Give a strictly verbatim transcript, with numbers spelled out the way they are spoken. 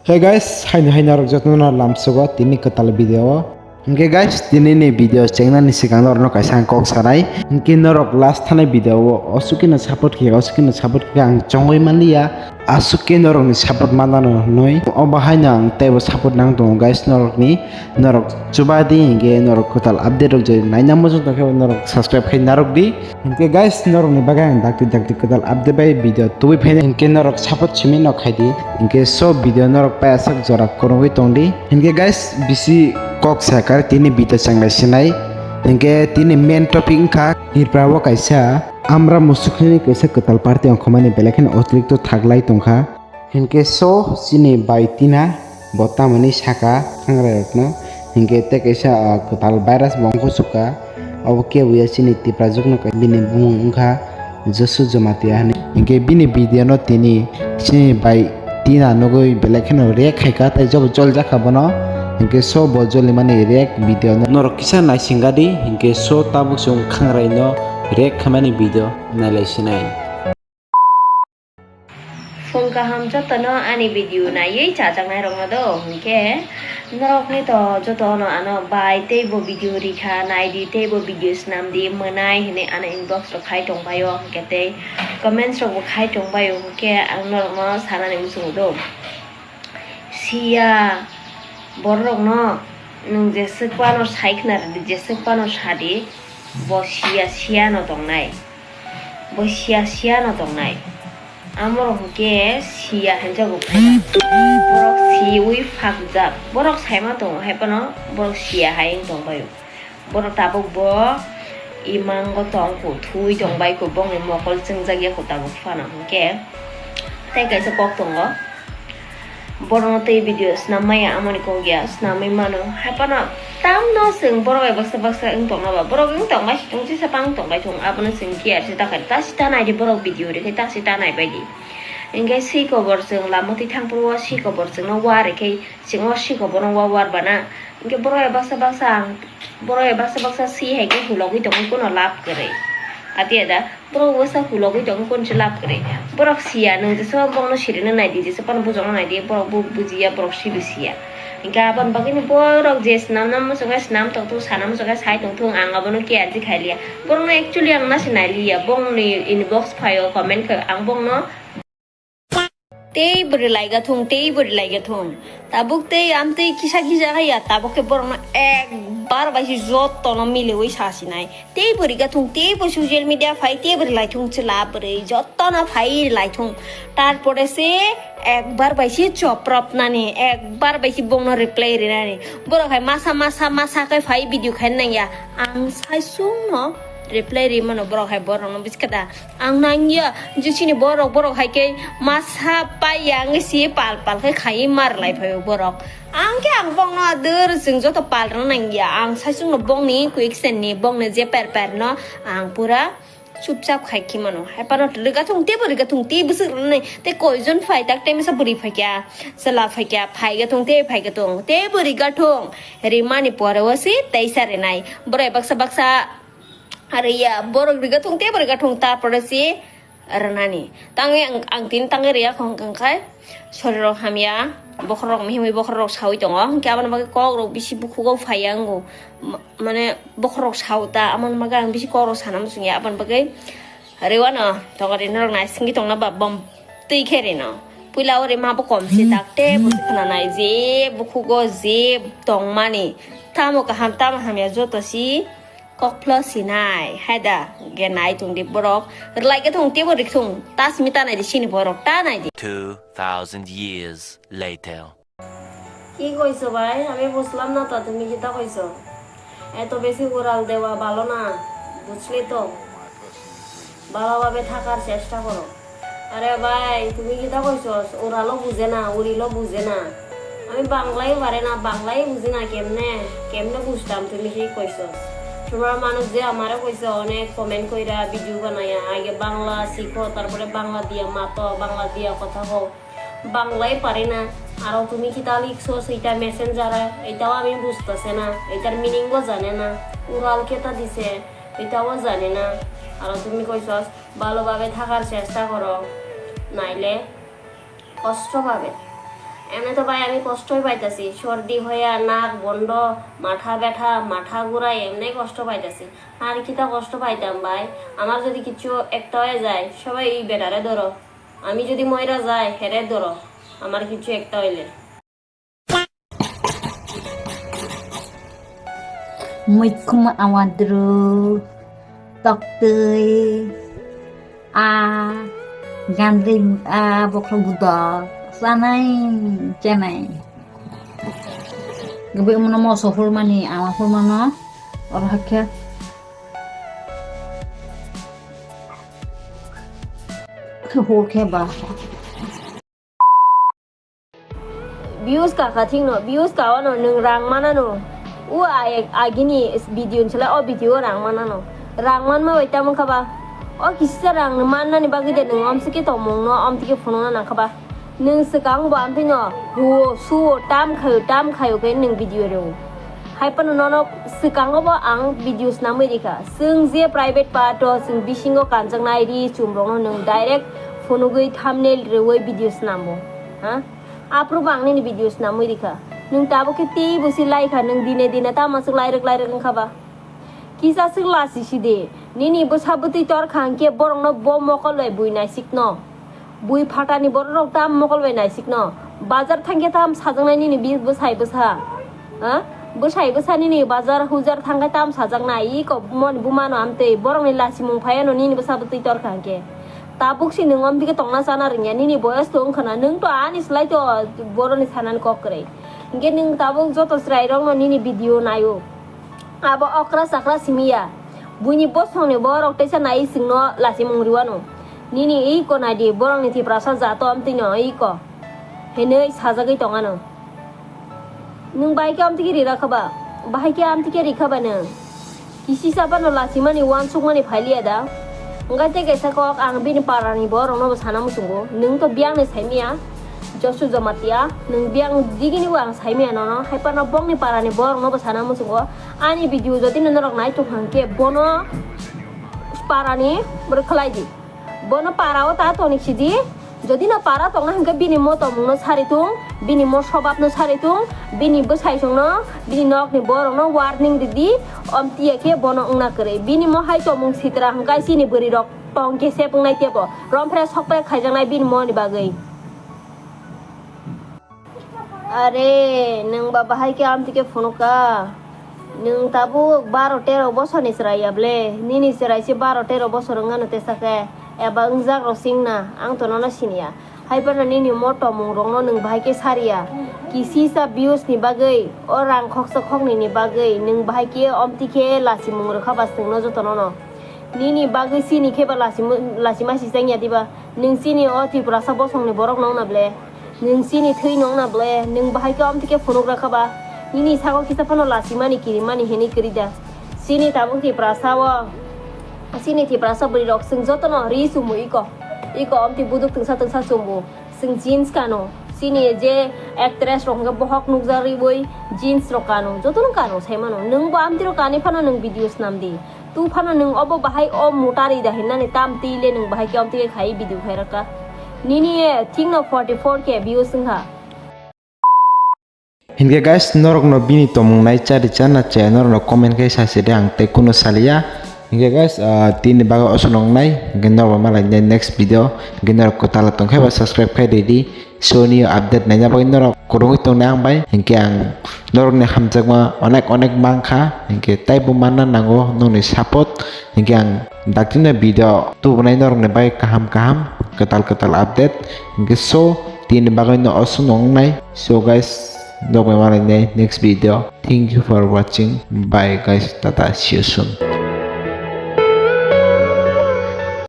Hey guys, haini hai norok jotono lamsogo tini kwtal video o. Hinkhe guys, tini ni video chengnani swkang norokno kaisa ang kok sanai. Hinkhe norok last thanai video o aswk khe no support khe, aswk khe no support khe ang chongwi manliya. Aswk khe norokni support manano hinwi. Obo haino ang teibo support nang tongo guys norokni. Norok chuba di hinkhe norok kwtal update rok je naina muchung tongkhe norok subscribe khai narwk di. Hinkhe guys, norokni bagwi ang dakti dakti kwtal update bai video tubui phainai. Hinkhe norok support simi no khai di. Hinkhe so video norok pai aswk jora kwrwngwi tong di. Hinkhe guys, bisi kok sakar tini video changlai sinai. Hinkhe tini main topic wngkha Tripura o kaisa amra musuk hinwi kaisa kwtal party ongkhormani belai kheno otirikto thaglai tongkha. Hinkhe so chini bai Tina bo tamoni saka khangrai rokno, hinkhe tei kaisa, ah, kwtal virus bo ongkhorsuka, obo kebo ya chini Tiprajwkno khe bini bumung wngkha Josu Jamatia hinwi. Hinkhe bini video no tini chini bai Tina nugwi belai kheno react khaika tei jobo jol jakha bono, hinkhe so bo jolimani react video no norok kisa naisingadi, hinkhe so tabuk chwng khangrai no react khaimani video nailai sinai. Phung kaham jotono ani video naiwi chajaknairokno do, hinkhe norokni to jotono ano bai teibo video rikha, naidi teibo video snamdi mwnai hinwi ano inbox rok khai tongbaio, hinkhe tei comments rokbo khai tongbaio, hinkhe ang norokno sanani muchungo do. Siya bororokno nwng jeswk phano sai khna rwdi, jeswk phano sadi, bo siya siyano tongnai. Bo siya siyano tongnai. Amorok hwnkhe siya hinjago phai. Borok siwi phakjak. Borok saima tongo hai phano borok siya hai wng tongbaio. Borok tabuk bo imango tongkhu, thui tongbaikhu, bongni mokol chwngjak yakhu tabuk phano hwnkhe. Tei kaisa kok tongo. Borokno tei video snam maya amoni kok ya, snamwi mano. Hai phano tamno chwng borok bai baksa baksa wng tongna ba, borok wng tongbai si thung, chisa pang tongbai thung, abono chwng care se ta kha, ta si ta nai di borok video rikhe, ta si ta nai bai di. Hinkhe si kobor chwng lama twi thang phuru o si kobor chwngno wa rikhe, chwng o si koborno wa war bana. Hinkhe borok bai baksa baksa ang, borok bai baksa baksa si hai khe hulogwi tongwi kuno lab kwrwi. Ati ada. Borok bwsa hulogwi tongkhe kunse lab kwrwi. Borok siya, nwng jesa bongno sirino naidi, jesa phano bujokno naidi, borok bo bujiya, borok sibi siya. Hinkhe aboni bagwino borok je swnamna muchungkhe swnam tongthung, sana muchungkhe sai tongthung, ang abono care di khailiya. Borokno actually ang nasi nailiya, bongni inbox phaio, comment khaio, ang bongno tei bwrwi laiga thung, tei bwrwi laiga thung. Tabuk tei amtwi kisa kisa khe ya, tabuk khe borokno ekbar bai se jotono miliwi sa sinai. Tei bwrwi ga thung, tei bo social media phai, tei bwrwi lai thung chwla bwrwi, jotono phai lai thung. Tarpore se ekbar bai se choprop nani, ekbar bai se bongno reply rinani. Borok hai masa, masa, masa khe phai video khai nang ya. Ang sai sung no reply ri mano borok hai borokno buji kha da. Ang nang ya, je chini borok, borok hai khe masa pai ya, ang si pal pal khe khai mar lai phai borok. Ang khe ang bongno adur chwng joto pal rwna nang ya. Ang sai sung no bongni quick send ni bongni je per per no ang pura chupchap khai khi mano. Hai pano rwga thung, tebo rwga thung, te bwswk rwnai, te koijon phai tak, te masa bwrwi phai kya, chwla phai kya, phai ga thung, te phai ga thung, te bwrwi ga thung. Rimani pore o se teisa rinai. Borok baksa baksa rwya, borok rwga thung, te bwrwi ga thung, ta pore se rwnani. Tangwi ang, ang tini tangwi rwya khong kang khai. Sorirok hamya, bokhorok mihimwi bokhorok sawi tongo. Hinkhe aboni bagwi kokrok bisi bukhugo phaiya wngo. Ma-, mane bokhorok sao ta, aboni bagwi ang bisi kokrok sana muchungya. Aboni bagwi rewano tokari norok naisingwi tongna ba bom twi khe rino. Puila o rima bo kom se tak te bo se khna nai je bukhugo je tongmani. Tamo kaham tamo hamya joto si. Kokphlo sinai, haida, ge nai tongdi borok. Rwlai khe thung, tebo rwk thung. Ta simi ta nai di, sini borok, ta nai di. Two thousand years later. কি কইছো ভাই? আমি বুঝলাম না তো, তুমি কিতা কইছো? এত বেশি উড়াল দেওয়া ভালো না, বুঝলে তো? ভালোভাবে থাকার চেষ্টা করো। আরে ভাই, তুমি কিতা কইছস? উড়ালও বুঝে না, উড়িলও বুঝে না। আমি বাংলাই পারে না, বাংলাই বুঝি না কেমনে, কেমনে বুঝতাম তুমি কি কইছস? তোমরা মানুষ যে আমারে কইছে অনেক কমেন্ট কইরা ভিডিও বানাইয়া, আগে বাংলা শিখো, তারপরে বাংলা দিয়া মাতো, বাংলা দিয়া কথা কও। বাংলাই পারি না। আরো তুমি কিতা লিখছস এইটা মেসেঞ্জারে, এটাও আমি বুঝতেছে না, এটার মিনিংও জানে না। উড়াল কেতা দিছে, এটাও জানে না। আরো তুমি কইছস ভালোভাবে থাকার চেষ্টা করো, নাইলে কষ্ট পাবে। এমনি তো ভাই আমি কষ্টই পাইতাছি, সর্দি হইয়া নাক বন্ধ, মাথা ব্যথা, মাথা ঘুরাই, এমনি কষ্ট পাইতাছি। আর কিতা কষ্ট পাইতাম ভাই? আমার যদি কিছু একটা হয়ে যায়, সবাই এই বেটারে ধরো। আমি যদি মইরা যাই, হেরে ধরো। আমার কিছু একটা হইলে। Muikhum awadru, toktwi, a gandri, a bokhok budok, sanai, chenai. Gabi umno moso hulmani, ama hulmano, oro hakhe. Hul khe ba. Views kaka thikno, views kawano nwng rang manano. U a-, agini video ni sle o video o rang manano. Rang manma bai tamo kha ba? O kisa rang mannani bagwi de nwng omsike tongmungno omtike phunukna nang kha ba? Nwng swkang bo amtwino huo suo tam khaio tam khaio khe nwng video rw. Hai phano nono swkango bo ang video snamwi rikha. Chwng je private part o chwng bisingo kanjaknai ri chum rokno nwng direct phunugwi thumbnail rwui video snamo. Ha? Aphuru bo ang nini video snamwi rikha. Nwng tabuk khe tei busi laikha, nwng dine dine tamo swk lairwk lairwk wngkha ba? Kisa swk lasi sidi. Nini bwsa bwtwi torkha hwnkhe borokno bo mokol bai bui naisikno. Bui phatani borok rok tam mokol bai naisikno. Bazar thangkhe tam sajaknai nini bi-, bwsai bwsa. Ha? Bwsai bwsa nini bazar hujar thangkhe tam sajaknai. Iko moni bumano amtwi borokni lasimung phaiano nini bwsa bwtwi torkha hwnkhe. Tabuk si nwng omtike tongna chana rwngya, nini boyos to wngkhana, nwng to ani slai to boroni sanani kok kwrwi. Hwnkhe nwng tabuk joto chwrairokno nini video naio. Abo okra chakra simi ya. Buini bosongni borok teisa nai chwngno lachimung rwano. Nini iko naidi, borokni Tiprasa jato amtwino iko. Hinwi sajagwi tongano. Nwng bahai khe amtwkhe ri rakha ba? Bahai khe amtwkhe ri kha ba nwng? Kisi sa phano lachimani uansukmani phailiya da? Hwnkhe tei kaisa kok ang bini parani borokno bo sana muchungo. Nwng to biyangni saimiya. Josu Jamatia, nwng biyang digini bo ang saimiya nono. Hai phano bongni parani borokno bo sana muchungo. Ani video jodi norok nai tongkha hwnkhe bono parani borok khlai di. Bono para o ta tonik sidi. Jodi no para tongna hwnkhe bini mo tomung no sari tung, bini mo sobab no sari tung, bini bwsai song no, bini nok ni borok no warning ridi, omtiya khe bono wngna kwrwi. Bini mo hai tomung sitra hwnkhe chini bwrwi rok tong khe sep wngnai tebo. Romphre sokpre khaijaknai bini mo ni bagwi. Are, nwng ba bahai khe amtwkhe phunukha? Nwng tabuk baro tero bosorni chwrai ya ble? Nini chwrai se baro tero bosor wngano tesa khe? Eba wngjak rw singna, ang to nono siniya. Hai phano nini mo tomung rokno nwng bahai khe sariya. Kisi sa views ni bagwi, o rang khoksa khoknwi ni bagwi nwng bahai khe omtwkhe lachimung rwkha ba chwngno jotono no? Nini bagwi chini khe ba lachimung, lachima si chengya diba? Nwng chini o Tiprasa bosongni borok no wngna ble? Nwng chini thwi nongna ble, nwng bahai khe omtwkhe phunuk rakha ba? Nini sago kisa phano lachimani kirimani hinwi kwrwi da? Chini tabuk Tiprasa o, chini Tiprasa bwrwi rok chwng jotono ri chumu iko, iko omtwi buduk twngsa twngsa chumu. Chwng jeans kano, chini je actress rok hwnkhe bohok nukjagwi jeans rok kano, jotono kano sai mano. Nwng bo amtwi rok kanwi phano nwng video swnam di. Tu phano nwng obo bahai o mutari da hinnani tam twi le nwng bahai khe omtwi khe khai video khai rwkha. Nini ye thik no forty four K views wngkha. Hinkhe guys, norok no bini tomung nai chari cha na chaya, norok no comment khai sa se de, ang tei kuno saliya. Hinkhe guys, ah, tini bagwi osonong nai, hinkhe norok malai nai next video, hinkhe norok kwtal tong khe ba subscribe khai ridi. So, nini update naina bagwi norok kwrwngwi tongnai ang bai. Hinkhe ang norokni hamjakma onek onek mankha. Hinkhe taibo manna nango nokni support. Hinkhe ang daktino video tubunai norokni bagwi kaham kaham, kwtal kwtal update. Hinkhe so, tini bagwino osonong wngnai. So guys, nokbai malainai next video. Thank you for watching. Bye guys. Tata. See you soon.